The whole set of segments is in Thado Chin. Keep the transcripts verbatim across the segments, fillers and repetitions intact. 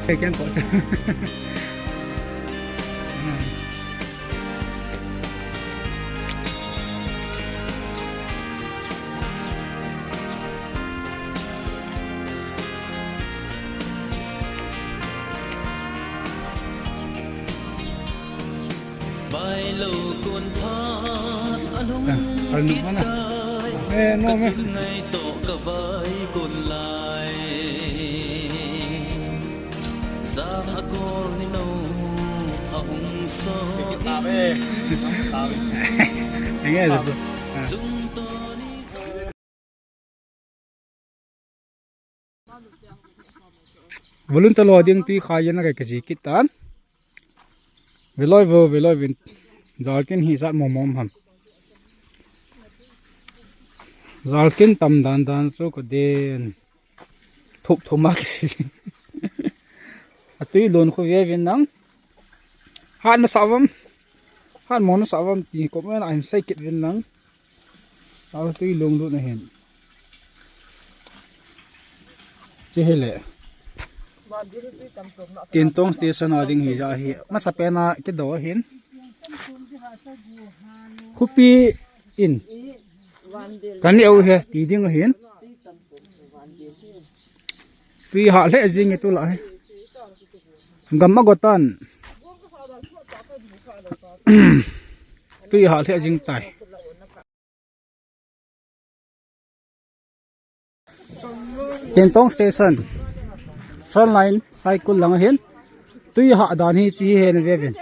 Hey, can put. Vai lo kun phat alung, ah, alung kit mana. Kai. Eh, no, me. Kachun ngai to ka vai kun lai. Sang akol ni no ahung so. Kit ta ve. Ang e, ah. Chung to ni. Volunteer lo ding tui khai yen a kai kaji kit tan. Veloi vo, veloi vin. Jalkin hi jat mong mong ham. Jalkin tam dan dan chu ko den. Thup thup ma kisi. Atui lon khu ve vin nang. Han ma sa vam. Han mo na sa vam ti ko ma na an sai kit vin nang. Au tui lung lut na hin. Che hi le. Tintong station a ding hi ja hi. Masa pen a kido hin. Khupi in. Kan ni au he ti ding hin. Tui ha le jing tu la he. Gam a gotan. Tui ha le jing tai. Tintong station. Frontline cycle lang hin. Tui ha dan hi chi hen ve vin.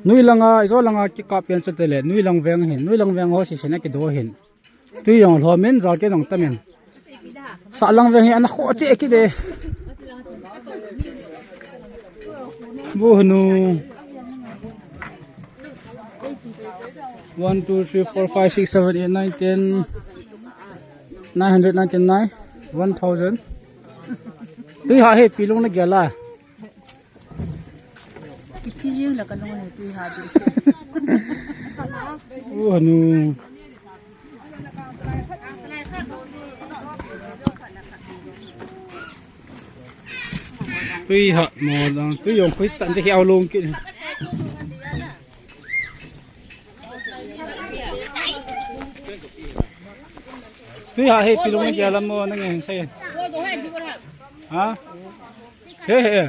Nui langa, ijo langa kikap pian chu tele. Nui lang veng hin. Nui lang veng ho si sina kido hin. Tui jong lhomin, jalkin jong tamin. Sahlang veng hi ana kho che kit e. Bu hnu. One, two, three, four, five, six, seven, eight, nine, ten. Nine hundred ninety-nine. One thousand. Tui ha hi pilung na gela. Ipi jing la ka nung ni tui ha di. U hanu. Tui ha mo lang, tui jong khui tan je hiau long kit. Tui ha hi pilung ni gela mo na ngen sai. Ha? He he.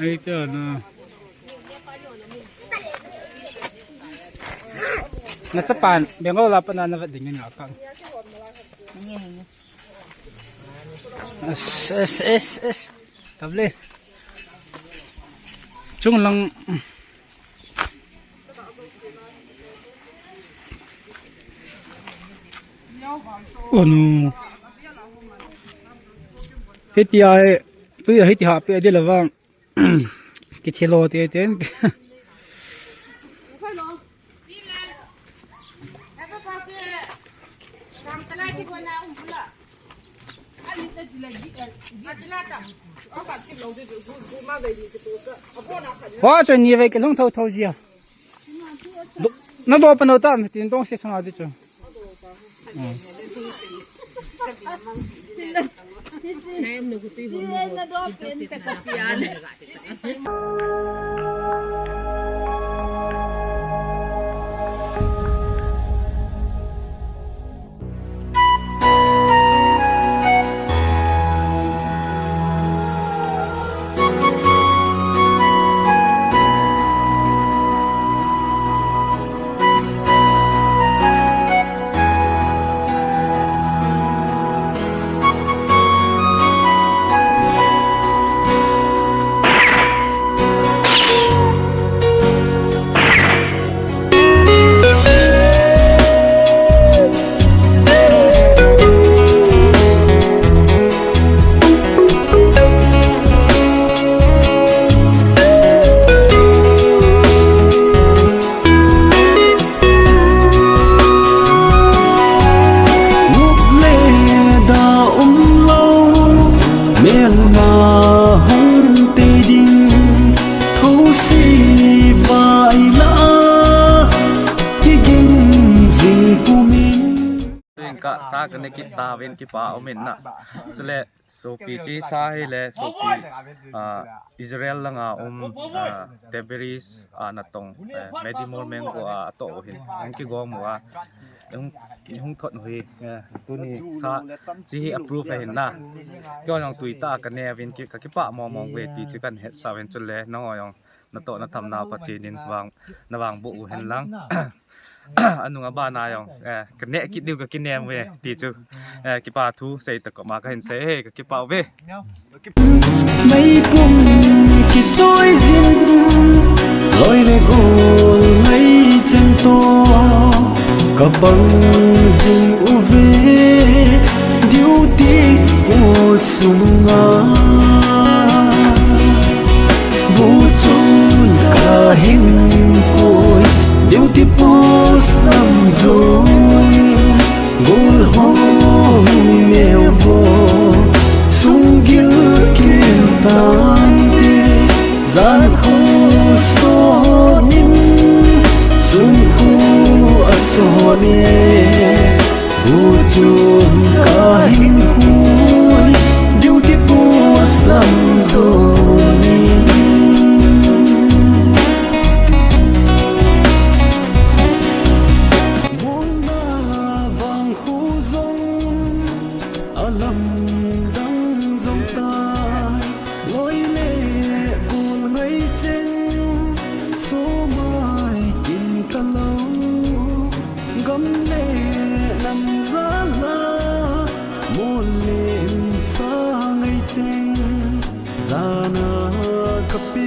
Ai te na. Na chapan, Bengal la pa na na vet ding ni akang. Es, es, es, es. Kable. Chung lang. Oh no. Hiti ai, tui hiti ha pe de la vang. Kithilo te ten. Ho, chun ni vei kilhung tho tho jia. Na do pa no ta, tin tong se sanga di chu. Sa kane kit tauvin kipa umin na. Chule sopi chi sa hile sopi, ah, Israel langa um, ah, Tiberias a natong, eh, Medimor mengko a atoh u hin. Hung kigong u a. Hung, hung thot u hi. Eh, tuni sa chi hi approve ahin na. Keiho jong tuitah a kane uvin ki, kakipah mong mong uve ti chu kahin hetsah uvin chule nangho jong natoh natham nau Pathen in vang, navang boh u hen lang. Anung abana jong, eh, kaneh kit diu kakinem uve ti chu, eh, kipa thu seita koma kahin sei e, kakipah uve. Meipum kichoi jin, loi le gol ngaicheng toh kapang jing uve, duty post sunga. Bu chun kahin pui, duty post lam jon, gol ho neo vo, sunggil kil tante, jan khu sonin, sung khu asonin. Bu chun kahin pui, duty post lam jonin. Bolna vang khu jong alamdang jong tai. Loi le gol ngaicheng, somai kin talou. Gam le nam jal a, mol le sa ngaicheng, jana kape